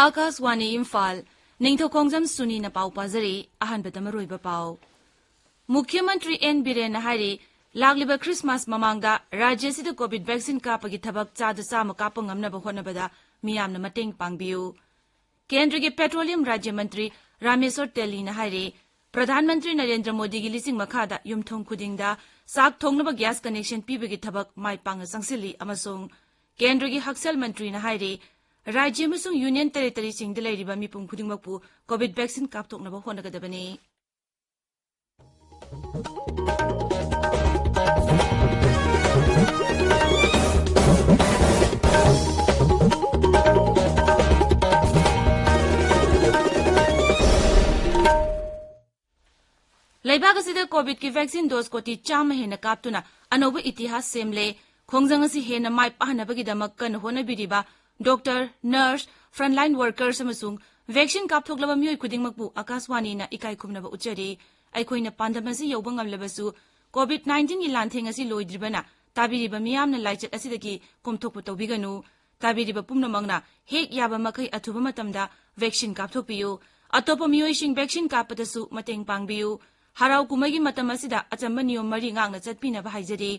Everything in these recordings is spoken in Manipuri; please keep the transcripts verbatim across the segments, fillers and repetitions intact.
ꯑꯥꯀꯥꯁꯋꯥꯅꯤ ꯏꯝꯐꯥꯜ, ꯅꯤꯡꯊꯧꯈꯣꯡꯖꯝ ꯁꯨꯅꯤꯅ ꯄꯥꯎ ꯄꯥꯖꯔꯤ꯫ ꯑꯍꯥꯟꯕꯗ ꯃꯔꯨꯑꯣꯏꯕ ꯄꯥꯎ꯫ ꯃꯨꯈ꯭ꯌ ꯃꯟꯇ꯭ꯔꯤ ꯑꯦꯟ ꯕꯤꯔꯦꯟꯅ ꯍꯥꯏꯔꯤ, ꯂꯥꯛꯂꯤꯕ ꯈ꯭ꯔꯤꯁꯃꯥꯁ ꯃꯃꯥꯡꯗ ꯔꯥꯖ꯭ꯌ ꯑꯁꯤꯗ ꯀꯣꯚꯤꯗ ꯚꯦꯛꯁꯤꯟ ꯀꯥꯞꯄꯒꯤ ꯊꯕꯛ ꯆꯥꯗ ꯆꯥꯝꯃ ꯀꯥꯞꯄ ꯉꯝꯅꯕ ꯍꯣꯠꯅꯕꯗ ꯃꯤꯌꯥꯝꯅ ꯃꯇꯦꯡ ꯄꯥꯡꯕꯤꯌꯨ꯫ ꯀꯦꯟꯗ꯭ꯔꯒꯤ ꯄꯦꯇ꯭ꯔꯣꯂꯤꯌꯝ ꯔꯥꯖ꯭ꯌ ꯃꯟꯇ꯭ꯔꯤ ꯔꯥꯃꯦꯁꯣꯔ ꯇꯦꯂꯤꯅ ꯍꯥꯏꯔꯤ, ꯄ꯭ꯔꯙꯥꯟ ꯃꯟꯇ꯭ꯔꯤ ꯅꯔꯦꯟꯗ꯭ꯔ ꯃꯣꯗꯤꯒꯤ ꯂꯤꯁꯤꯡ ꯃꯈꯥꯗ ꯌꯨꯝꯊꯣꯡ ꯈꯨꯗꯤꯡꯗ ꯆꯥꯛ ꯊꯣꯡꯅꯕ ꯒ꯭ꯌꯥꯁ ꯀꯅꯦꯛꯁꯟ ꯄꯤꯕꯒꯤ ꯊꯕꯛ ꯃꯥꯏ ꯄꯥꯛꯅ ꯆꯪꯁꯤꯜꯂꯤ ꯑꯃꯁꯨꯡ ꯀꯦꯟꯗ꯭ꯔꯒꯤ ꯍꯛꯁꯦꯜ ꯃꯟꯇ꯭ꯔꯤꯅ ꯍꯥꯏꯔꯤ, ꯔꯥꯖ꯭ꯌ ꯑꯃꯁꯨꯡ ꯌꯨꯅꯤꯌꯟ ꯇꯦꯔꯤꯇꯔꯤꯁꯤꯡꯗ ꯂꯩꯔꯤꯕ ꯃꯤꯄꯨꯝ ꯈꯨꯗꯤꯡꯃꯛꯄꯨ ꯀꯣꯚꯤꯗ ꯚꯦꯛꯁꯤꯟ ꯀꯥꯞꯊꯣꯛꯅꯕ ꯍꯣꯠꯅꯒꯗꯕꯅꯤ꯫ ꯂꯩꯕꯥꯛ ꯑꯁꯤꯗ ꯀꯣꯚꯤꯗꯀꯤ ꯚꯦꯛꯁꯤꯟ ꯗꯣꯁ ꯀꯣꯇꯤ ꯆꯥꯝꯃ ꯍꯦꯟꯅ ꯀꯥꯞꯇꯨꯅ ꯑꯅꯧꯕ ꯏꯇꯤꯍꯥꯁ ꯁꯦꯝꯂꯦ꯫ ꯈꯣꯡꯖꯪ ꯑꯁꯤ ꯍꯦꯟꯅ ꯃꯥꯏ ꯄꯥꯛꯍꯟꯅꯕꯒꯤꯗꯃꯛ ꯀꯟꯅ ꯍꯣꯠꯅꯕꯤꯔꯤꯕ ꯗꯣꯛꯇꯔ, ꯅꯔꯁ, ꯐ꯭ꯔꯟꯠꯂꯥꯏꯟ ꯋꯥꯔꯀꯔꯁ ꯑꯃꯁꯨꯡ ꯚꯦꯛꯁꯤꯟ ꯀꯥꯞꯊꯣꯛꯂꯕ ꯃꯤꯑꯣꯏ ꯈꯨꯗꯤꯡꯃꯛꯄꯨ ꯑꯥꯀꯥꯁꯋꯥꯅꯤꯅ ꯏꯀꯥꯏ ꯈꯨꯝꯅꯕ ꯎꯠꯆꯔꯤ꯫ ꯑꯩꯈꯣꯏꯅ ꯄꯥꯟꯗꯝ ꯑꯁꯤ ꯌꯧꯕ ꯉꯝꯂꯕꯁꯨ, ꯀꯣꯚꯤꯗ ꯅꯥꯏꯟꯇꯤꯟꯒꯤ ꯂꯥꯟꯊꯦꯡ ꯑꯁꯤ ꯂꯣꯏꯗ꯭ꯔꯤꯕꯅ ꯇꯥꯕꯤꯔꯤꯕ ꯃꯤꯌꯥꯝꯅ ꯂꯥꯏꯆꯠ ꯑꯁꯤꯗꯒꯤ ꯀꯣꯝꯊꯣꯛꯄ ꯇꯧꯕꯤꯒꯅꯨ꯫ ꯇꯥꯕꯤꯔꯤꯕ ꯄꯨꯝꯅꯃꯛꯅ ꯍꯦꯛ ꯌꯥꯕ ꯃꯈꯩ ꯑꯊꯨꯕ ꯃꯇꯝꯗ ꯚꯦꯛꯁꯤꯟ ꯀꯥꯞꯊꯣꯛꯄꯤꯌꯨ꯫ ꯑꯇꯣꯞꯄ ꯃꯤꯑꯣꯏꯁꯤꯡ ꯚꯦꯛꯁꯤꯟ ꯀꯥꯞꯄꯗꯁꯨ ꯃꯇꯦꯡ ꯄꯥꯡꯕꯤꯌꯨ꯫ ꯍꯔꯥꯎ ꯀꯨꯝꯍꯩꯒꯤ ꯃꯇꯝ ꯑꯁꯤꯗ ꯑꯆꯝꯕ ꯅꯤꯌꯣꯝ ꯃꯔꯤ ꯉꯥꯛꯅ ꯆꯠꯄꯤꯅꯕ ꯍꯥꯏꯖꯔꯤ꯫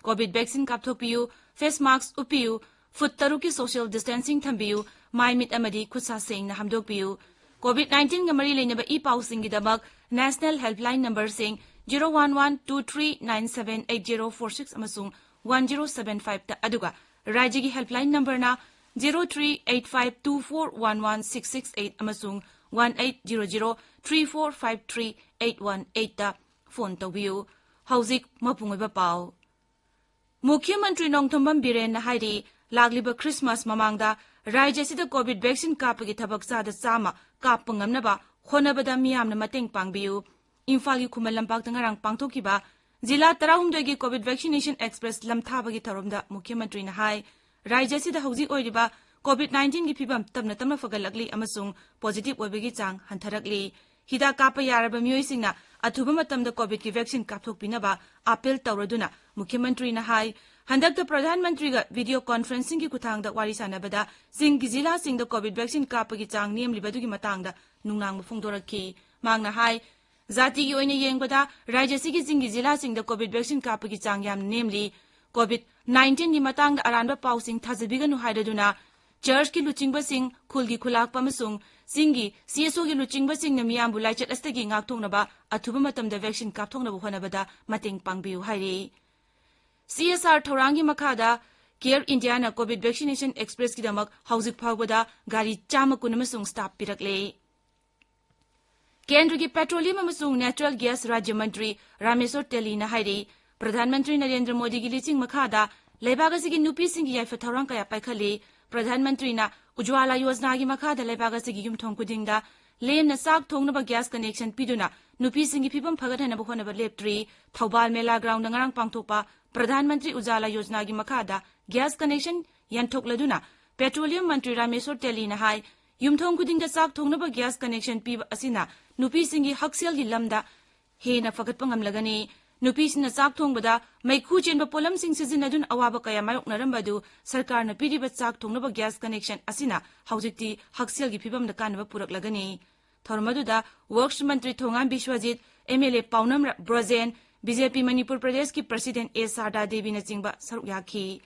ꯀꯣꯚꯤꯗ ꯚꯦꯛꯁꯤꯟ ꯀꯥꯞꯊꯣꯛꯄꯤꯌꯨ, ꯐꯦꯁ ꯃꯥꯁꯛ ꯎꯞꯄꯤꯌꯨ, ꯐꯨꯠ ꯇꯔꯨꯛꯀꯤ ꯁꯣꯁꯤꯌꯦꯜ ꯗꯤꯁꯇꯦꯟꯁꯤꯡ ꯊꯝꯕꯤꯌꯨ, ꯃꯥꯏ ꯃꯤꯠ ꯑꯃꯗꯤ ꯈꯨꯠꯁꯥ ꯁꯦꯡꯅ ꯍꯥꯝꯗꯣꯛꯄꯤꯌꯨ꯫ ꯀꯣꯚꯤꯗ ꯅꯥꯏꯟꯇꯤꯟꯒ ꯃꯔꯤ ꯂꯩꯅꯕ ꯏ ꯄꯥꯎꯁꯤꯡꯒꯤꯗꯃꯛ ꯅꯦꯁꯅꯦꯜ ꯍꯦꯜꯞꯂꯥꯏꯟ ꯅꯝꯕꯔꯁꯤꯡ zero one one two three nine seven eight zero four six ꯑꯃꯁꯨꯡ ꯋꯥꯟ ꯖꯤꯔꯣ ꯁꯚꯦꯟ ꯐꯥꯏꯚꯇ, ꯑꯗꯨꯒ ꯔꯥꯖ꯭ꯌꯒꯤ ꯍꯦꯜꯞꯂꯥꯏꯟ ꯅꯝꯕꯔꯅ zero three eight five two four one one six six eight ꯑꯃꯁꯨꯡ one eight zero zero three four five three eight one ꯑꯩꯠꯇ ꯐꯣꯟ ꯇꯧꯕꯤꯌꯨ꯫ ꯍꯧꯖꯤꯛ ꯃꯄꯨꯡ ꯑꯣꯏꯕ ꯄꯥꯎ꯫ ꯃꯨꯈ꯭ꯌ ꯃꯟꯇ꯭ꯔꯤ ꯅꯣꯡꯊꯣꯝꯕꯝ ꯕꯤꯔꯦꯟꯅ ꯍꯥꯏꯔꯤ, ꯂꯥꯛꯂꯤꯕ ꯈ꯭ꯔꯤꯁꯃꯥꯁ ꯃꯃꯥꯡꯗ ꯔꯥꯖ꯭ꯌ ꯑꯁꯤꯗ ꯀꯣꯚꯤꯗ ꯚꯦꯛꯁꯤꯟ ꯀꯥꯞꯄꯒꯤ ꯊꯕꯛ ꯆꯥꯗ ꯆꯥꯝꯃ ꯀꯥꯞꯄ ꯉꯝꯅꯕ ꯍꯣꯠꯅꯕꯗ ꯃꯤꯌꯥꯝꯅ ꯃꯇꯦꯡ ꯄꯥꯡꯕꯤꯌꯨ꯫ ꯏꯝꯐꯥꯜꯒꯤ ꯈꯨꯃꯟ ꯂꯝꯄꯥꯛꯇ ꯉꯔꯥꯡ ꯄꯥꯡꯊꯣꯛꯈꯤꯕ ꯖꯤꯂꯥ ꯇꯔꯥꯍꯨꯝꯗꯣꯏꯒꯤ ꯀꯣꯚꯤꯗ ꯚꯦꯛꯁꯤꯅꯦꯁꯟ ꯑꯦꯛꯁꯄ꯭ꯔꯦꯁ ꯂꯝꯊꯥꯕꯒꯤ ꯊꯧꯔꯝꯗ ꯃꯨꯈ꯭ꯌ ꯃꯟꯇ꯭ꯔꯤꯅ ꯍꯥꯏ, ꯔꯥꯖ꯭ꯌ ꯑꯁꯤꯗ ꯍꯧꯖꯤꯛ ꯑꯣꯏꯔꯤꯕ ꯀꯣꯚꯤꯗ ꯅꯥꯏꯟꯇꯤꯟꯒꯤ ꯐꯤꯚꯝ ꯇꯞꯅ ꯇꯞꯅ ꯐꯒꯠꯂꯛꯂꯤ ꯑꯃꯁꯨꯡ ꯄꯣꯖꯤꯇꯤꯚ ꯑꯣꯏꯕꯒꯤ ꯆꯥꯡ ꯍꯟꯊꯔꯛꯂꯤ꯫ ꯍꯤꯗꯥꯛ ꯀꯥꯞꯄ ꯌꯥꯔꯕ ꯃꯤꯑꯣꯏꯁꯤꯡꯅ ꯑꯊꯨꯕ ꯃꯇꯝꯗ ꯀꯣꯚꯤꯗꯀꯤ ꯚꯦꯛꯁꯤꯟ ꯀꯥꯞꯊꯣꯛꯄꯤꯅꯕ ꯑꯥꯄꯤꯜ ꯇꯧꯔꯗꯨꯅ ꯃꯨꯈ꯭ꯌ ꯃꯟꯇ꯭ꯔꯤꯅ ꯍꯥꯏ, ꯍꯟꯗꯛꯇ ꯄ꯭ꯔꯙꯥꯟ ꯃꯟꯇ꯭ꯔꯤꯒ ꯚꯤꯗꯤꯑꯣ ꯀꯣꯟꯐꯔꯦꯟꯁꯤꯡꯒꯤ ꯈꯨꯠꯊꯥꯡꯗ ꯋꯥꯔꯤ ꯁꯥꯟꯅꯕꯗ ꯆꯤꯡꯒꯤ ꯖꯤꯂꯥꯁꯤꯡꯗ ꯀꯣꯚꯤꯗ ꯚꯦꯛꯁꯤꯟ ꯀꯥꯞꯄꯒꯤ ꯆꯥꯡ ꯅꯦꯝꯂꯤꯕꯗꯨꯒꯤ ꯃꯇꯥꯡꯗ ꯅꯨꯡꯅꯥꯡꯕ ꯐꯣꯡꯗꯣꯔꯛꯈꯤ꯫ ꯃꯍꯥꯛꯅ ꯍꯥꯏ, ꯖꯥꯇꯤꯒꯤ ꯑꯣꯏꯅ ꯌꯦꯡꯕꯗ ꯔꯥꯖ꯭ꯌ ꯑꯁꯤꯒꯤ ꯆꯤꯡꯒꯤ ꯖꯤꯂꯥꯁꯤꯡꯗ ꯀꯣꯚꯤꯗ ꯚꯦꯛꯁꯤꯟ ꯀꯥꯞꯄꯒꯤ ꯆꯥꯡ ꯌꯥꯝꯅ ꯅꯦꯝꯂꯤ꯫ ꯀꯣꯚꯤꯗ ꯅꯥꯏꯟꯇꯤꯟꯒꯤ ꯃꯇꯥꯡꯗ ꯑꯔꯥꯟꯕ ꯄꯥꯎꯁꯤꯡ ꯊꯥꯖꯕꯤꯒꯅꯨ ꯍꯥꯏꯔꯗꯨꯅ ꯆꯔꯆꯀꯤ ꯂꯨꯆꯤꯡꯕꯁꯤꯡ, ꯈꯨꯜꯒꯤ ꯈꯨꯂꯥꯛꯄ ꯑꯃꯁꯨꯡ ꯆꯤꯡꯒꯤ ꯁꯤ ꯑꯦꯁ ꯑꯣꯒꯤ ꯂꯨꯆꯤꯡꯕꯁꯤꯡꯅ ꯃꯤꯌꯥꯝꯕꯨ ꯂꯥꯏꯆꯠ ꯑꯁꯤꯗꯒꯤ ꯉꯥꯛꯊꯣꯛꯅꯕ ꯑꯊꯨꯕ ꯃꯇꯝꯗ ꯚꯦꯛꯁꯤꯟ ꯀꯥꯞꯊꯣꯛꯅꯕ ꯍꯣꯠꯅꯕꯗ ꯃꯇꯦꯡ ꯄꯥꯡꯕꯤꯌꯨ ꯍꯥꯏꯔꯤ꯫ ꯁꯤ ꯑꯦꯁ ꯑꯥꯔ ꯊꯧꯔꯥꯡꯒꯤ ꯃꯈꯥꯗ ꯀꯦꯌꯔ ꯏꯟꯗꯤꯌꯥꯅ ꯀꯣꯚꯤꯗ ꯚꯦꯛꯁꯤꯅꯦꯁꯟ ꯑꯦꯛꯁꯄ꯭ꯔꯦꯁꯀꯤꯗꯃꯛ ꯍꯧꯖꯤꯛ ꯐꯥꯎꯕꯗ ꯒꯥꯔꯤ ꯆꯥꯝꯃ ꯀꯨꯟ ꯑꯃꯁꯨꯡ ꯁ꯭ꯇꯥꯐ ꯄꯤꯔꯛꯂꯦ꯫ ꯀꯦꯟꯗ꯭ꯔꯒꯤ ꯄꯦꯇ꯭ꯔꯣꯂꯤꯌꯝ ꯑꯃꯁꯨꯡ ꯅꯦꯆꯔꯦꯜ ꯒ꯭ꯌꯥꯁ ꯔꯥꯖ꯭ꯌ ꯃꯟꯇ꯭ꯔꯤ ꯔꯥꯃꯦꯁꯣꯔ ꯇꯦꯂꯤꯅ ꯍꯥꯏꯔꯤ, ꯄ꯭ꯔꯙꯥꯟ ꯃꯟꯇ꯭ꯔꯤ ꯅꯔꯦꯟꯗ꯭ꯔ ꯃꯣꯗꯤꯒꯤ ꯂꯤꯆꯤꯡ ꯃꯈꯥꯗ ꯂꯩꯕꯥꯛ ꯑꯁꯤꯒꯤ ꯅꯨꯄꯤꯁꯤꯡꯒꯤ ꯌꯥꯏꯐ ꯊꯧꯔꯥꯡ ꯀꯌꯥ ꯄꯥꯏꯈꯠꯂꯤ꯫ ꯄ꯭ꯔꯙꯥꯟ ꯃꯟꯇ꯭ꯔꯤꯅ ꯎꯖ꯭ꯋꯥꯂꯥ ꯌꯣꯖꯅꯥꯒꯤ ꯃꯈꯥꯗ ꯂꯩꯕꯥꯛ ꯑꯁꯤꯒꯤ ꯌꯨꯝꯊꯣꯡ ꯈꯨꯗꯤꯡꯗ ꯂꯦꯝꯅ ꯆꯥꯛ ꯊꯣꯡꯅꯕ ꯒ꯭ꯌꯥꯁ ꯀꯅꯦꯛꯁꯟ ꯄꯤꯗꯨꯅ ꯅꯨꯄꯤꯁꯤꯡꯒꯤ ꯐꯤꯕꯝ ꯐꯒꯠꯍꯟꯅꯕ ꯍꯣꯠꯅꯕ ꯂꯦꯞꯇ꯭ꯔꯤ꯫ ꯊꯧꯕꯥꯜ ꯃꯦꯂꯥ ꯒ꯭ꯔꯥꯎꯟꯗ ꯉꯔꯥꯡ ꯄꯥꯡꯊꯣꯛꯄ ꯄ꯭ꯔꯙꯥꯟ ꯃꯟꯇ꯭ꯔꯤ ꯎꯖꯥꯂꯥ ꯌꯣꯖꯅꯥꯒꯤ ꯃꯈꯥꯗ ꯒ꯭ꯌꯥꯁ ꯀꯅꯦꯛꯁꯟ ꯌꯥꯟꯊꯣꯛꯂꯗꯨꯅ ꯄꯦꯇ꯭ꯔꯣꯂꯤꯌꯝ ꯃꯟꯇ꯭ꯔꯤ ꯔꯥꯃꯦꯁꯣꯔ ꯇꯦꯂꯤꯅ ꯍꯥꯏ, ꯌꯨꯝꯊꯣꯡ ꯈꯨꯗꯤꯡꯗ ꯆꯥꯛ ꯊꯣꯡꯅꯕ ꯒ꯭ꯌꯥꯁ ꯀꯅꯦꯛꯁꯟ ꯄꯤꯕ ꯑꯁꯤꯅ ꯅꯨꯄꯤꯁꯤꯡꯒꯤ ꯍꯛꯁꯦꯜꯒꯤ ꯂꯝꯗ ꯍꯦꯟꯅ ꯐꯒꯠꯄ ꯉꯝꯂꯒꯅꯤ꯫ ꯅꯨꯄꯤꯁꯤꯡꯅ ꯆꯥꯛ ꯊꯣꯡꯕꯗ ꯃꯩꯈꯨ ꯆꯦꯟꯕ ꯄꯣꯠꯂꯝꯁꯤꯡ ꯁꯤꯖꯤꯟꯅꯗꯨꯅ ꯑꯋꯥꯕ ꯀꯌꯥ ꯃꯥꯌꯣꯛꯅꯔꯝꯕ ꯑꯗꯨ ꯁꯔꯀꯥꯔꯅ ꯄꯤꯔꯤꯕ ꯆꯥꯛ ꯊꯣꯡꯅꯕ ꯒ꯭ꯌꯥꯁ ꯀꯅꯦꯛꯁꯟ ꯑꯁꯤꯅ ꯍꯧꯖꯤꯛꯇꯤ ꯍꯛꯁꯦꯜꯒꯤ ꯐꯤꯕꯝꯗ ꯀꯥꯟꯅꯕ ꯄꯨꯔꯛꯂꯒꯅꯤ꯫ ꯊꯧꯔꯝ ꯑꯗꯨꯗ ꯋꯔꯛꯁ ꯃꯟꯇ꯭ꯔꯤ Thongam Biswajit, M L A Paonam Brojen, B J P Manipur ꯄ꯭ꯔꯗꯦꯁꯀꯤ ꯄ꯭ꯔꯁꯤꯗꯦꯟꯠ ꯑꯦ ꯁꯥꯔꯗꯥ ꯗꯦꯕꯤꯅꯆꯤꯡꯕ ꯁꯔꯨꯛ ꯌꯥꯈꯤ꯫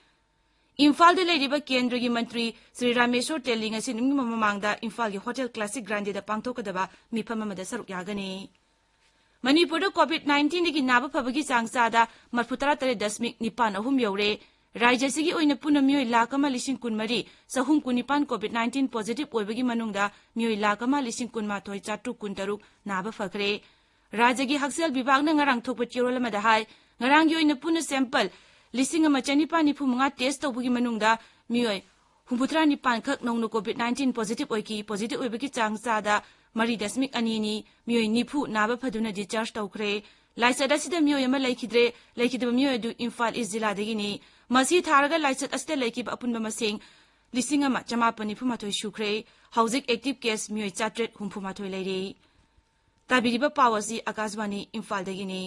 ꯏꯝꯐꯥꯜꯗ ꯂꯩꯔꯤꯕ ꯀꯦꯟꯗ꯭ꯔꯒꯤ ꯃꯟꯇ꯭ꯔꯤ ꯁ꯭ꯔꯤ ꯔꯥꯃꯦꯁꯣꯔ ꯇꯦꯂꯤ ꯉꯁꯤ ꯅꯨꯃꯤꯠ ꯑꯃ ꯃꯃꯥꯡꯗ ꯏꯝꯐꯥꯜꯒꯤ ꯍꯣꯇꯦꯜ ꯀ꯭ꯂꯥꯁꯤꯛ ꯒ꯭ꯔꯥꯟꯗꯦꯗ ꯄꯥꯡꯊꯣꯛꯀꯗꯕ ꯃꯤꯐꯝ ꯑꯃꯗ ꯁꯔꯨꯛ ꯌꯥꯒꯅꯤ꯫ ꯃꯅꯤꯄꯨꯔꯗ ꯀꯣꯚꯤꯗ ꯅꯥꯏꯟꯇꯤꯟꯗꯒꯤ ꯅꯥꯕ ꯐꯕꯒꯤ ꯆꯥꯡ ꯆꯥꯗ ꯃꯔꯐꯨ ꯇꯔꯥ ꯇꯔꯦꯠ ꯗꯁꯃꯤꯛ ꯅꯤꯄꯥꯟ ꯑꯍꯨꯝ ꯌꯧꯔꯦ꯫ ꯔꯥꯖ꯭ꯌ ꯑꯁꯤꯒꯤ ꯑꯣꯏꯅ ꯄꯨꯟꯅ ꯃꯤꯑꯣꯏ ꯂꯥꯈ ꯑꯃ ꯂꯤꯁꯤꯡ ꯀꯨꯟ ꯃꯔꯤ ꯆꯍꯨꯝ ꯀꯨꯟ ꯅꯤꯄꯥꯟ ꯀꯣꯚꯤꯗ ꯅꯥꯏꯟꯇꯤꯟ ꯄꯣꯖꯤꯇꯤꯚ ꯑꯣꯏꯕꯒꯤ ꯃꯅꯨꯡꯗ ꯃꯤꯑꯣꯏ ꯂꯥꯈ ꯑꯃ ꯂꯤꯁꯤꯡ ꯀꯨꯟ ꯃꯥꯊꯣꯏ ꯆꯥꯇ꯭ꯔꯨꯛ ꯀꯨꯟ ꯇꯔꯨꯛ ꯅꯥꯕ ꯐꯈ꯭ꯔꯦ꯫ ꯔꯥꯖ꯭ꯌꯒꯤ ꯍꯛꯁꯦꯜ ꯕꯤꯚꯥꯒꯅ ꯉꯔꯥꯡ ꯊꯣꯛꯄ ꯆꯦꯔꯣꯜ ꯑꯃꯗ ꯍꯥꯏ, ꯉꯔꯥꯡꯒꯤ ꯑꯣꯏꯅ ꯄꯨꯟꯅ ꯁꯦꯝꯄꯜ ꯂꯤꯁꯤꯡ ꯑꯃ ꯆꯅꯤꯄꯥꯟ ꯅꯤꯐꯨ ꯃꯉꯥ ꯇꯦꯁ ꯇꯧꯕꯒꯤ ꯃꯅꯨꯡꯗ ꯃꯤꯑꯣꯏ ꯍꯨꯝꯐꯨꯇꯔꯥ ꯅꯤꯄꯥꯟ ꯈꯛ ꯅꯧꯅ ꯀꯣꯚꯤꯗ ꯅꯥꯏꯟꯇꯤꯟ ꯄꯣꯖꯤꯇꯤꯚ ꯑꯣꯏꯈꯤ꯫ ꯄꯣꯖꯤꯇꯤꯚ ꯑꯣꯏꯕꯒꯤ ꯆꯥꯡ ꯆꯥꯗ ꯃꯔꯤ ꯗꯁꯃꯤꯛ ꯑꯅꯤꯅꯤ꯫ ꯃꯤꯑꯣꯏ ꯅꯤꯐꯨ ꯅꯥꯕ ꯐꯗꯨꯅ ꯗꯤꯁꯆꯥꯔꯖ ꯇꯧꯈ꯭ꯔꯦ꯫ ꯂꯥꯏꯆꯠ ꯑꯁꯤꯗ ꯃꯤꯑꯣꯏ ꯑꯃ ꯂꯩꯈꯤꯗ꯭ꯔꯦ꯫ ꯂꯩꯈꯤꯗꯕ ꯃꯤꯑꯣꯏ ꯑꯗꯨ ꯏꯝꯐꯥꯜ ꯏꯁ ꯖꯤꯂꯥꯗꯒꯤꯅꯤ꯫ ꯃꯁꯤ ꯊꯥꯔꯒ ꯂꯥꯏꯆꯠ ꯑꯁꯤꯗ ꯂꯩꯈꯤꯕ ꯑꯄꯨꯟꯕ ꯃꯁꯤꯡ ꯂꯤꯁꯤꯡ ꯑꯃ ꯆꯃꯥꯄꯟ ꯅꯤꯐꯨ ꯃꯥꯊꯣꯏ ꯁꯨꯈ꯭ꯔꯦ꯫ ꯍꯧꯖꯤꯛ ꯑꯦꯛꯇꯤꯚ ꯀꯦꯁ ꯃꯤꯑꯣꯏ ꯆꯥꯇ꯭ꯔꯦꯠ ꯍꯨꯝꯐꯨ ꯃꯥꯊꯣꯏ ꯂꯩꯔꯤ꯫ ꯇꯥꯕꯤꯔꯤꯕ ꯄꯥꯎ ꯑꯁꯤ ꯑꯀꯥꯁꯕꯥꯅꯤ ꯏꯝꯐꯥꯜꯗꯒꯤꯅꯤ꯫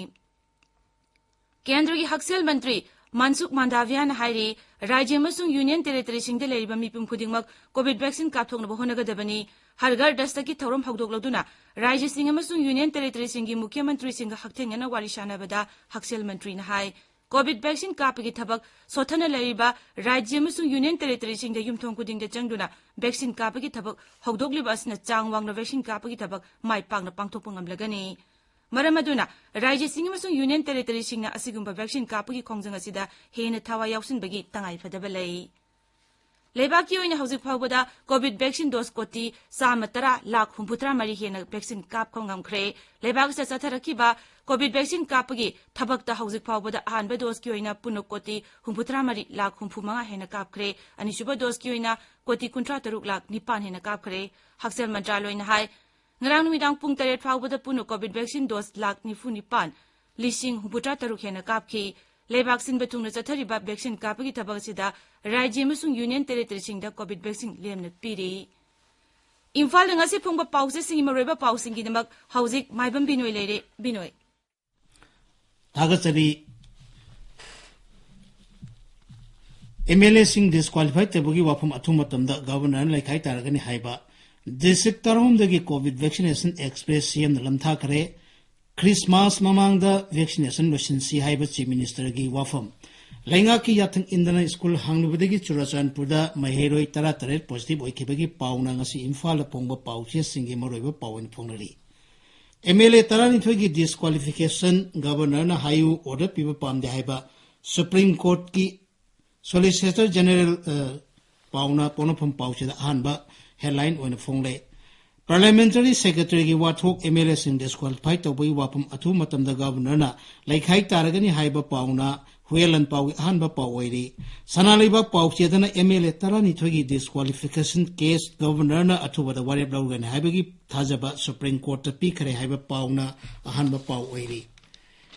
ꯀꯦꯟꯗ꯭ꯔꯒꯤ ꯍꯛꯁꯦꯜ ꯃꯟꯇ꯭ꯔꯤ ꯃꯟꯁꯨꯈ ꯃꯥꯟꯗꯥꯚꯤꯌꯥꯅ ꯍꯥꯏꯔꯤ, ꯔꯥꯖ꯭ꯌ ꯑꯃꯁꯨꯡ ꯌꯨꯅꯤꯌꯟ ꯇꯦꯔꯤꯇꯣꯔꯤꯁꯤꯡꯗ ꯂꯩꯔꯤꯕ ꯃꯤꯄꯨꯝ ꯈꯨꯗꯤꯡꯃꯛ ꯀꯣꯚꯤꯗ ꯚꯦꯛꯁꯤꯟ ꯀꯥꯞꯊꯣꯛꯅꯕ ꯍꯣꯠꯅꯒꯗꯕꯅꯤ꯫ ꯍꯔ ꯘꯔ ꯗꯁꯇꯛꯀꯤ ꯊꯧꯔꯝ ꯍꯧꯗꯣꯛꯂꯗꯨꯅ ꯔꯥꯖ꯭ꯌꯁꯤꯡ ꯑꯃꯁꯨꯡ ꯌꯨꯅꯤꯌꯟ ꯇꯦꯔꯤꯇꯣꯔꯤꯁꯤꯡꯒꯤ ꯃꯨꯈ꯭ꯌ ꯃꯟꯇ꯭ꯔꯤꯁꯤꯡꯒ ꯍꯛꯊꯦꯡꯅꯅ ꯋꯥꯔꯤ ꯁꯥꯟꯅꯕꯗ ꯍꯛꯁꯦꯜ ꯃꯟꯇ꯭ꯔꯤꯅ ꯍꯥꯏ, ꯀꯣꯚꯤꯗ ꯚꯦꯛꯁꯤꯟ ꯀꯥꯞꯄꯒꯤ ꯊꯕꯛ ꯁꯣꯠꯊꯅ ꯂꯩꯔꯤꯕ ꯔꯥꯖ꯭ꯌ ꯑꯃꯁꯨꯡ ꯌꯨꯅꯤꯌꯟ ꯇꯦꯔꯤꯇꯣꯔꯤꯁꯤꯡꯗ ꯌꯨꯝꯊꯣꯡ ꯈꯨꯗꯤꯡꯗ ꯆꯪꯗꯨꯅ ꯚꯦꯛꯁꯤꯟ ꯀꯥꯞꯄꯒꯤ ꯊꯕꯛ ꯍꯧꯗꯣꯛꯂꯤꯕ ꯑꯁꯤꯅ ꯆꯥꯡ ꯋꯥꯡꯅ ꯚꯦꯛꯁꯤꯟ ꯀꯥꯞꯄꯒꯤ ꯊꯕꯛ ꯃꯥꯏ ꯄꯥꯛꯅ ꯄꯥꯡꯊꯣꯛꯄ ꯉꯝꯂꯒꯅꯤ꯫ ꯃꯔꯝ ꯑꯗꯨꯅ ꯔꯥꯖ꯭ꯌꯁꯤꯡ ꯑꯃꯁꯨꯡ ꯌꯨꯅꯤꯌꯟ ꯇꯦꯔꯤꯇꯣꯔꯤꯁꯤꯡꯅ ꯑꯁꯤꯒꯨꯝꯕ ꯚꯦꯛꯁꯤꯟ ꯀꯥꯞꯄꯒꯤ ꯈꯣꯡꯖꯪ ꯑꯁꯤꯗ ꯍꯦꯟꯅ ꯊꯋꯥꯏ ꯌꯥꯎꯁꯤꯟꯕꯒꯤ ꯇꯉꯥꯏꯐꯗꯕ ꯂꯩ꯫ ꯂꯩꯕꯥꯛꯀꯤ ꯑꯣꯏꯅ ꯍꯧꯖꯤꯛ ꯐꯥꯎꯕꯗ ꯀꯣꯚꯤꯗ ꯚꯦꯛꯁꯤꯟ ꯗꯣꯁ ꯀꯣꯇꯤ ꯆꯥꯝꯃ ꯇꯔꯥ ꯂꯥꯈ ꯍꯨꯝꯐꯨꯇꯔꯥ ꯃꯔꯤ ꯍꯦꯟꯅ ꯚꯦꯛꯁꯤꯟ ꯀꯥꯞꯄ ꯉꯝꯈ꯭ꯔꯦ꯫ ꯂꯩꯕꯥꯛ ꯑꯁꯤꯗ ꯆꯠꯊꯔꯛꯈꯤꯕ ꯀꯣꯚꯤꯗ ꯚꯦꯛꯁꯤꯟ ꯀꯥꯞꯄꯒꯤ ꯊꯕꯛꯇ ꯍꯧꯖꯤꯛ ꯐꯥꯎꯕꯗ ꯑꯍꯥꯟꯕ ꯗꯣꯁꯀꯤ ꯑꯣꯏꯅ ꯄꯨꯟꯅ ꯀꯣꯇꯤ ꯍꯨꯝꯐꯨꯇꯔꯥ ꯃꯔꯤ ꯂꯥꯈ ꯍꯨꯝꯐꯨ ꯃꯉꯥ ꯍꯦꯟꯅ ꯀꯥꯞꯈ꯭ꯔꯦ꯫ ꯑꯅꯤꯁꯨꯕ ꯗꯣꯁꯀꯤ ꯑꯣꯏꯅ ꯀꯣꯇꯤ ꯀꯨꯟꯊ꯭ꯔꯥ ꯇꯔꯨꯛ ꯂꯥꯈ ꯅꯤꯄꯥꯟ ꯍꯦꯟꯅ ꯀꯥꯞꯈ꯭ꯔꯦ꯫ ꯍꯛꯁꯦꯜ ꯃꯟꯇ꯭ꯔꯥꯂꯣꯏꯅ ꯍꯥꯏ, ꯉꯔꯥꯡ ꯅꯨꯃꯤꯗꯥꯡ ꯄꯨꯡ ꯇꯔꯦꯠ ꯐꯥꯎꯕꯗ ꯄꯨꯟꯅ ꯀꯣꯚꯤꯗ ꯚꯦꯛꯁꯤꯟ ꯗꯣꯁ ꯂꯥꯈ ꯅꯤꯐꯨ ꯅꯤꯄꯥꯟ ꯂꯤꯁꯤꯡ ꯍꯨꯝꯐꯨꯇꯔꯥ ꯇꯔꯨꯛ ꯍꯦꯟꯅ ꯀꯥꯞꯈꯤ꯫ ꯂꯩꯕꯥꯛ ꯁꯤꯟꯕ ꯊꯨꯡꯅ ꯆꯠꯊꯔꯤꯕ ꯚꯦꯛꯁꯤꯟ ꯀꯥꯞꯄꯒꯤ ꯊꯕꯛ ꯑꯁꯤꯗ ꯔꯥꯖ꯭ꯌ ꯑꯃꯁꯨꯡ ꯌꯨꯅꯤꯌꯟ ꯇꯦꯔꯤꯇꯣꯔꯤꯁꯤꯡꯗ ꯀꯣꯚꯤꯗ ꯚꯦꯛꯁꯤꯟ ꯂꯦꯝꯅ ꯄꯤꯔꯤ꯫ ꯏꯝꯐꯥꯜꯗ ꯉꯁꯤ ꯐꯣꯡꯕ ꯄꯥꯎꯆꯦꯁꯤꯡꯒꯤ ꯃꯔꯨꯑꯣꯏꯕ ꯄꯥꯎꯁꯤꯡꯒꯤꯗꯃꯛ ꯍꯧꯖꯤꯛ ꯃꯥꯏꯕꯝ ꯕꯤꯅꯣꯏ ꯂꯩꯔꯦ꯫ ꯕꯤꯅꯣꯏ꯫ ꯊꯥꯒꯠꯆꯔꯤ꯫ ꯑꯦꯝ ꯑꯦꯜ ꯑꯦꯁꯤꯡ ꯗꯤꯁꯀ꯭ꯋꯥꯂꯤꯐꯥꯏ ꯇꯧꯕꯒꯤ ꯋꯥꯐꯝ ꯑꯊꯨꯕ ꯃꯇꯝꯗ ꯒꯕꯔꯅꯔꯅ ꯂꯩꯈꯥꯏ ꯇꯥꯔꯒꯅꯤ ꯍꯥꯏꯕ꯫ ꯗꯤꯁꯇ꯭ꯔꯤꯛ ꯇꯔꯥꯍꯨꯝꯗꯣꯏꯒꯤ ꯀꯣꯚꯤꯗ ꯚꯦꯛꯁꯤꯅꯦꯁꯟ ꯑꯦꯛꯁꯄ꯭ꯔꯦꯁ ꯁꯤ ꯑꯦꯝꯅ ꯂꯝꯊꯥꯈ꯭ꯔꯦ꯫ ꯈ꯭ꯔꯤꯁꯃꯥꯁ ꯃꯃꯥꯡꯗ ꯚꯦꯛꯁꯤꯅꯦꯁꯟ ꯂꯣꯏꯁꯤꯟꯁꯤ ꯍꯥꯏꯕ ꯆꯤꯐ ꯃꯤꯅꯤꯁꯇꯔꯒꯤ ꯋꯥꯐꯝ꯫ ꯂꯩꯉꯥꯛꯀꯤ ꯌꯥꯊꯪ ꯏꯟꯗꯅ ꯁ꯭ꯀꯨꯜ ꯍꯥꯡꯂꯨꯕꯗꯒꯤ ꯆꯨꯔꯥꯆꯥꯟꯄꯨꯔꯗ ꯃꯍꯩꯔꯣꯏ ꯇꯔꯥꯇꯔꯦꯠ ꯄꯣꯖꯤꯇꯤꯚ ꯑꯣꯏꯈꯤꯕꯒꯤ ꯄꯥꯎꯅ ꯉꯁꯤ ꯏꯝꯐꯥꯜꯗ ꯐꯣꯡꯕ ꯄꯥꯎꯆꯦꯁꯤꯡꯒꯤ ꯃꯔꯨꯑꯣꯏꯕ ꯄꯥꯎ ꯑꯣꯏꯅ ꯐꯣꯡꯅꯔꯤ꯫ ꯑꯦꯝ ꯑꯦꯜ ꯑꯦ ꯇꯔꯥꯅꯤꯊꯣꯏꯒꯤ ꯗꯤꯁꯀ꯭ꯋꯥꯂꯤꯐꯤꯀꯦꯁꯟ ꯒꯕꯔꯅꯔꯅ ꯍꯥꯏꯌꯨ ꯑꯣꯔꯗꯔ ꯄꯤꯕ ꯄꯥꯝꯗꯦ ꯍꯥꯏꯕ ꯁꯨꯄ꯭ꯔꯤꯝ ꯀꯣꯔꯠꯀꯤ ꯁꯣꯂꯤꯁꯤꯇꯔ ꯖꯦꯅꯔꯦꯜ, ꯑ, ꯄꯥꯎꯅ ꯄꯣꯛꯅꯐꯝ ꯄꯥꯎꯆꯦꯗ ꯑꯍꯥꯟꯕ ꯍꯦꯗꯂꯥꯏꯟ ꯑꯣꯏꯅ ꯐꯣꯡꯂꯦ꯫ ꯄꯥꯔꯂꯤꯌꯥꯃꯦꯟꯇꯔꯤ ꯁꯦꯀ꯭ꯔꯦꯇꯔꯤꯒꯤ ꯋꯥꯊꯣꯛ ꯑꯦꯝ ꯑꯦꯜ ꯑꯦꯁꯤꯡ ꯗꯤꯁꯀ꯭ꯋꯥꯂꯤꯐꯥꯏ ꯇꯧꯕꯒꯤ ꯋꯥꯐꯝ ꯑꯊꯨꯕ ꯃꯇꯝꯗ ꯒꯕꯔꯅꯔꯅ ꯂꯩꯈꯥꯏ ꯇꯥꯔꯒꯅꯤ ꯍꯥꯏꯕ ꯄꯥꯎꯅ ꯍꯨꯌꯦꯟ ꯂꯥꯟꯄꯥꯎꯒꯤ ꯑꯍꯥꯟꯕ ꯄꯥꯎ ꯑꯣꯏꯔꯤ꯫ ꯁꯅꯥ ꯂꯩꯕꯥꯛ ꯄꯥꯎꯆꯦꯗꯅ ꯑꯦꯝ ꯑꯦꯜ ꯑꯦ ꯇꯔꯥꯅꯤꯊꯣꯏꯒꯤ ꯗꯤꯁꯀ꯭ꯋꯥꯂꯤꯐꯤꯀꯦꯁꯟ ꯀꯦꯁ ꯒꯕꯔꯅꯔꯅ ꯑꯊꯨꯕꯗ ꯋꯥꯔꯦꯞ ꯂꯧꯔꯒꯅꯤ ꯍꯥꯏꯕꯒꯤ ꯊꯥꯖꯕ ꯁꯨꯄ꯭ꯔꯤꯝ ꯀꯣꯔꯠꯇ ꯄꯤꯈ꯭ꯔꯦ ꯍꯥꯏꯕ ꯄꯥꯎꯅ ꯑꯍꯥꯟꯕ ꯄꯥꯎ ꯑꯣꯏꯔꯤ꯫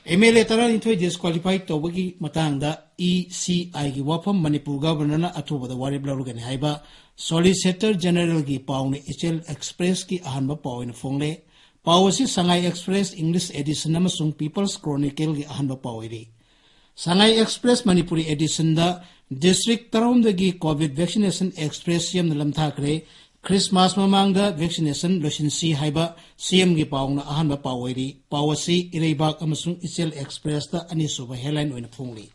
ꯑꯦꯝ ꯑꯦꯜ ꯑꯦ ꯇꯔꯥꯅꯤꯊꯣꯏ ꯗꯤꯁꯀ꯭ꯋꯥꯂꯤꯐꯥꯏ ꯇꯧꯕꯒꯤ ꯃꯇꯥꯡꯗ ꯏ ꯁꯤ ꯑꯥꯏꯒꯤ ꯋꯥꯐꯝ ꯃꯅꯤꯄꯨꯔ ꯒꯕꯔꯅꯔꯅ ꯑꯊꯨꯕꯗ ꯋꯥꯔꯦꯞ ꯂꯧꯔꯒꯅꯤ ꯍꯥꯏꯕ ꯁꯣꯂꯤꯁꯤꯇꯔ ꯖꯦꯅꯔꯦꯜꯒꯤ ꯄꯥꯎꯅ ꯏꯆꯦꯜ ꯑꯦꯛꯁꯄ꯭ꯔꯦꯁꯀꯤ ꯑꯍꯥꯟꯕ ꯄꯥꯎ ꯑꯣꯏꯅ ꯐꯣꯡꯂꯦ꯫ ꯄꯥꯎ ꯑꯁꯤ ꯁꯉꯥꯏ ꯑꯦꯛꯁꯄ꯭ꯔꯦꯁ ꯏꯪꯂꯤꯁ ꯑꯦꯗꯤꯁꯟ ꯑꯃꯁꯨꯡ ꯄꯤꯄꯜꯁ ꯀ꯭ꯔꯣꯅꯤꯀꯜꯒꯤ ꯑꯍꯥꯟꯕ ꯄꯥꯎ ꯑꯣꯏꯔꯤ꯫ ꯁꯉꯥꯏ ꯑꯦꯛꯁꯄ꯭ꯔꯦꯁ ꯃꯅꯤꯄꯨꯔꯤ ꯑꯦꯗꯤꯁꯟꯗ ꯗꯤꯁꯇ꯭ꯔꯤꯛ ꯇꯔꯥꯍꯨꯝꯗꯣꯏꯒꯤ ꯀꯣꯚꯤꯗ ꯚꯦꯛꯁꯤꯅꯦꯁꯟ ꯑꯦꯛꯁꯄ꯭ꯔꯦꯁ ꯁꯤꯑꯦꯝꯅ ꯂꯝꯊꯥꯈ꯭ꯔꯦ꯫ ꯈ꯭ꯔꯤꯁꯃꯥꯁ ꯃꯃꯥꯡꯗ ꯚꯦꯛꯁꯤꯅꯦꯁꯟ ꯂꯣꯏꯁꯤꯟꯁꯤ ꯍꯥꯏꯕ ꯁꯤꯑꯦꯝꯒꯤ ꯄꯥꯎꯅ ꯑꯍꯥꯟꯕ ꯄꯥꯎ ꯑꯣꯏꯔꯤ꯫ ꯄꯥꯎ ꯑꯁꯤ ꯏꯔꯩꯕꯥꯛ ꯑꯃꯁꯨꯡ ꯏꯆꯦꯜ ꯑꯦꯛꯁꯄ꯭ꯔꯦꯁꯇ ꯑꯅꯤꯁꯨꯕ ꯍꯦꯗꯂꯥꯏꯟ ꯑꯣꯏꯅ ꯐꯣꯡꯂꯤ꯫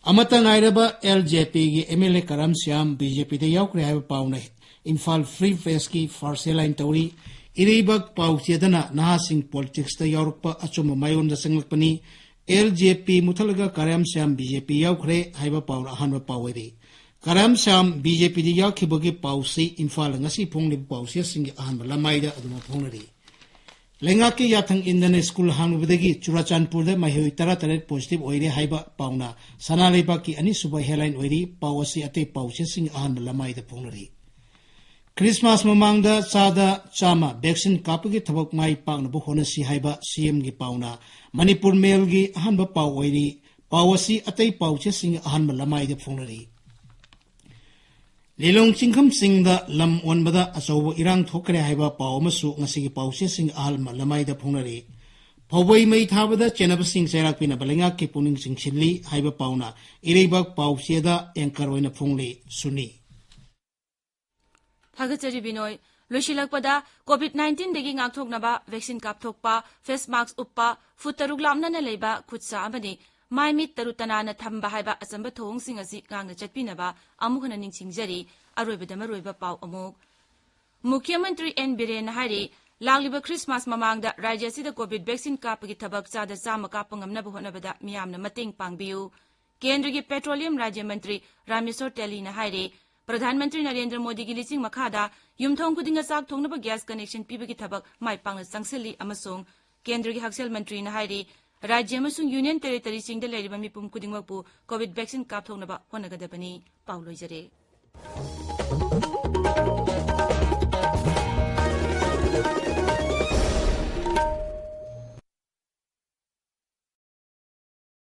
ꯑꯃꯠꯇ ꯉꯥꯏꯔꯕ ꯑꯦꯜ ꯖꯦ ꯄꯤꯒꯤ ꯑꯦꯝ ꯑꯦꯜ ꯑꯦ ꯀꯔꯝ ꯁ꯭ꯌꯥꯝ ꯕꯤ ꯖꯦ ꯄꯤꯗ ꯌꯥꯎꯈ꯭ꯔꯦ ꯍꯥꯏꯕ ꯄꯥꯎꯅ ꯏꯝꯐꯥꯜ ꯐ꯭ꯔꯤ ꯄ꯭ꯔꯦꯁꯀꯤ ꯐꯥꯔꯁ ꯍꯦꯗꯂꯥꯏꯟ ꯇꯧꯔꯤ꯫ ꯏꯔꯩꯕꯥꯛ ꯄꯥꯎ ꯆꯦꯗꯅ ꯅꯍꯥꯁꯤꯡ ꯄꯣꯂꯤꯇꯤꯛꯁꯇ ꯌꯥꯎꯔꯛꯄ ꯑꯆꯨꯝꯕ ꯃꯥꯏꯑꯣꯟꯗ ꯆꯪꯂꯛꯄꯅꯤ꯫ ꯑꯦꯜ ꯖꯦ ꯄꯤ ꯃꯨꯊꯠꯂꯒ ꯀꯔꯝ ꯁ꯭ꯌꯥꯝ ꯕꯤ ꯖꯦ ꯄꯤ ꯌꯥꯎꯈ꯭ꯔꯦ ꯍꯥꯏꯕ ꯄꯥꯎꯅ ꯑꯍꯥꯟꯕ ꯄꯥꯎ ꯑꯣꯏꯔꯤ꯫ ꯀꯔꯝ ꯁ꯭ꯌꯥꯝ ꯕꯤ ꯖꯦ ꯄꯤꯗ ꯌꯥꯎꯈꯤꯕꯒꯤ ꯄꯥꯎꯁꯤ ꯏꯝꯐꯥꯜꯗ ꯉꯁꯤ ꯐꯣꯡꯂꯤꯕ ꯄꯥꯎꯆꯦꯁꯤꯡꯒꯤ ꯑꯍꯥꯟꯕ ꯂꯃꯥꯏꯗ ꯑꯗꯨꯃꯛ ꯐꯣꯡꯅꯔꯤ꯫ ꯂꯩꯉꯥꯛꯀꯤ ꯌꯥꯊꯪ ꯏꯟꯗꯅ ꯁ꯭ꯀꯨꯜ ꯍꯥꯡꯂꯨꯕꯗꯒꯤ ꯆꯨꯔꯥꯆꯥꯟꯄꯨꯔꯗ ꯃꯍꯩꯔꯣꯏ ꯇꯔꯥꯇꯔꯦꯠ ꯄꯣꯖꯤꯇꯤꯚ ꯑꯣꯏꯔꯦ ꯍꯥꯏꯕ ꯄꯥꯎꯅ ꯁꯅꯥ ꯂꯩꯕꯥꯛꯀꯤ ꯑꯅꯤꯁꯨꯕ ꯍꯦꯗꯂꯥꯏꯟ ꯑꯣꯏꯔꯤ꯫ ꯄꯥꯎ ꯑꯁꯤ ꯑꯇꯩ ꯄꯥꯎꯆꯦꯁꯤꯡꯒꯤ ꯑꯍꯥꯟꯕ ꯂꯃꯥꯏꯗ ꯐꯣꯡꯅꯔꯤ꯫ ꯈ꯭ꯔꯤꯁꯃꯥꯁ ꯃꯃꯥꯡꯗ ꯆꯥꯗ ꯆꯥꯝꯃ ꯚꯦꯛꯁꯤꯟ ꯀꯥꯞꯄꯒꯤ ꯊꯕꯛ ꯃꯥꯏ ꯄꯥꯛꯅꯕ ꯍꯣꯠꯅꯁꯤ ꯍꯥꯏꯕ ꯁꯤꯑꯦꯝꯒꯤ ꯄꯥꯎꯅ ꯃꯅꯤꯄꯨꯔ ꯃꯦꯜꯒꯤ ꯑꯍꯥꯟꯕ ꯄꯥꯎ ꯑꯣꯏꯔꯤ꯫ ꯄꯥꯎ ꯑꯁꯤ ꯑꯇꯩ ꯄꯥꯎꯆꯦꯁꯤꯡꯒꯤ ꯑꯍꯥꯟꯕ ꯂꯃꯥꯏꯗ ꯐꯣꯡꯅꯔꯤ꯫ ꯂꯤꯂꯣꯡ ꯆꯤꯡꯈꯝ ꯆꯤꯡꯗ ꯂꯝ ꯑꯣꯟꯕꯗ ꯑꯆꯧꯕ ꯏꯔꯥꯡ ꯊꯣꯛꯈ꯭ꯔꯦ ꯍꯥꯏꯕ ꯄꯥꯎ ꯑꯃꯁꯨ ꯉꯁꯤꯒꯤ ꯄꯥꯎꯆꯦꯁꯤꯡꯒꯤ ꯑꯍꯥꯟꯕ ꯂꯃꯥꯏꯗ ꯐꯣꯡꯅꯔꯤ꯫ ꯐꯧꯕꯩ ꯃꯩ ꯊꯥꯕꯗ ꯆꯦꯟꯅꯕꯁꯤꯡ ꯆꯩꯔꯥꯛ ꯄꯤꯅꯕ ꯂꯩꯉꯥꯛꯀꯤ ꯄꯨꯛꯅꯤꯡ ꯆꯤꯡꯁꯤꯜꯂꯤ ꯍꯥꯏꯕ ꯄꯥꯎꯅ ꯏꯔꯩꯕꯥꯛ ꯄꯥꯎꯆꯦꯗ ꯑꯦꯡꯀꯔ ꯑꯣꯏꯅ ꯐꯣꯡꯂꯤ꯫ ꯁꯨꯅꯤ꯫ ꯊꯥꯒꯠꯆꯔꯤ ꯕꯤꯅꯣꯏ꯫ ꯂꯣꯏꯁꯤꯜꯂꯛꯄꯗ, ꯀꯣꯚꯤꯗ ꯅꯥꯏꯟꯇꯤꯟꯗꯒꯤ ꯉꯥꯛꯊꯣꯛꯅꯕ ꯚꯦꯛꯁꯤꯟ ꯀꯥꯞꯊꯣꯛꯄ, ꯐꯦꯁ ꯃꯥꯛꯁ ꯎꯞꯄ, ꯐꯨꯠ ꯇꯔꯨꯛ ꯂꯥꯞꯅꯅ ꯂꯩꯕ, ꯈꯨꯠ ꯁꯥ ꯑꯃꯗꯤ ꯃꯥꯏ ꯃꯤꯠ ꯇꯔꯨ ꯇꯅꯥꯟꯅ ꯊꯝꯕ ꯍꯥꯏꯕ ꯑꯆꯝꯕ ꯊꯧꯑꯣꯡꯁꯤꯡ ꯑꯁꯤ ꯉꯥꯛꯅ ꯆꯠꯄꯤꯅꯕ ꯑꯃꯨꯛ ꯍꯟꯅ ꯅꯤꯡꯁꯤꯡꯖꯔꯤ꯫ ꯑꯔꯣꯏꯕꯗ ꯃꯔꯨꯑꯣꯏꯕ ꯄꯥꯎ ꯑꯃꯨꯛ꯫ ꯃꯨꯈ꯭ꯌ ꯃꯟꯇ꯭ꯔꯤ ꯑꯦꯟ ꯕꯤꯔꯦꯟꯅ ꯍꯥꯏꯔꯤ, ꯂꯥꯛꯂꯤꯕ ꯈ꯭ꯔꯤꯁꯃꯥꯁ ꯃꯃꯥꯡꯗ ꯔꯥꯖ꯭ꯌ ꯑꯁꯤꯗ ꯀꯣꯚꯤꯗ ꯚꯦꯛꯁꯤꯟ ꯀꯥꯞꯄꯒꯤ ꯊꯕꯛ ꯆꯥꯗ ꯆꯥꯝꯃ ꯀꯥꯞꯄ ꯉꯝꯅꯕ ꯍꯣꯠꯅꯕꯗ ꯃꯤꯌꯥꯝꯅ ꯃꯇꯦꯡ ꯄꯥꯡꯕꯤꯌꯨ꯫ ꯀꯦꯟꯗ꯭ꯔꯒꯤ ꯄꯦꯇ꯭ꯔꯣꯂꯤꯌꯝ ꯔꯥꯖ꯭ꯌ ꯃꯟꯇ꯭ꯔꯤ ꯔꯥꯃꯦꯁꯣꯔ ꯇꯦꯂꯤꯅ ꯍꯥꯏꯔꯤ, ꯄ꯭ꯔꯙꯥꯟ ꯃꯟꯇ꯭ꯔꯤ ꯅꯔꯦꯟꯗ꯭ꯔ ꯃꯣꯗꯤꯒꯤ ꯂꯤꯆꯤꯡ ꯃꯈꯥꯗ ꯌꯨꯝꯊꯣꯡ ꯈꯨꯗꯤꯡꯗ ꯆꯥꯛ ꯊꯣꯡꯅꯕ ꯒ꯭ꯌꯥꯁ ꯀꯅꯦꯛꯁꯟ ꯄꯤꯕꯒꯤ ꯊꯕꯛ ꯃꯥꯏ ꯄꯥꯛꯅ ꯆꯪꯁꯤꯜꯂꯤ ꯑꯃꯁꯨꯡ ꯀꯦꯟꯗ꯭ꯔꯒꯤ ꯍꯛꯁꯦꯜ ꯃꯟꯇ꯭ꯔꯤꯅ ꯍꯥꯏꯔꯤ, ꯔꯥꯖ꯭ꯌ ꯑꯃꯁꯨꯡ ꯌꯨꯅꯤꯌꯟ ꯇꯦꯔꯤꯇꯣꯔꯤꯁꯤꯡꯗ ꯂꯩꯔꯤꯕ ꯃꯤꯄꯨꯝ ꯈꯨꯗꯤꯡꯃꯛꯄꯨ ꯀꯣꯚꯤꯗ ꯚꯦꯛꯁꯤꯟ ꯀꯥꯞꯊꯣꯛꯅꯕ ꯍꯣꯠꯅꯒꯗꯕꯅꯤ꯫ ꯄꯥꯎ ꯂꯣꯏꯖꯔꯦ꯫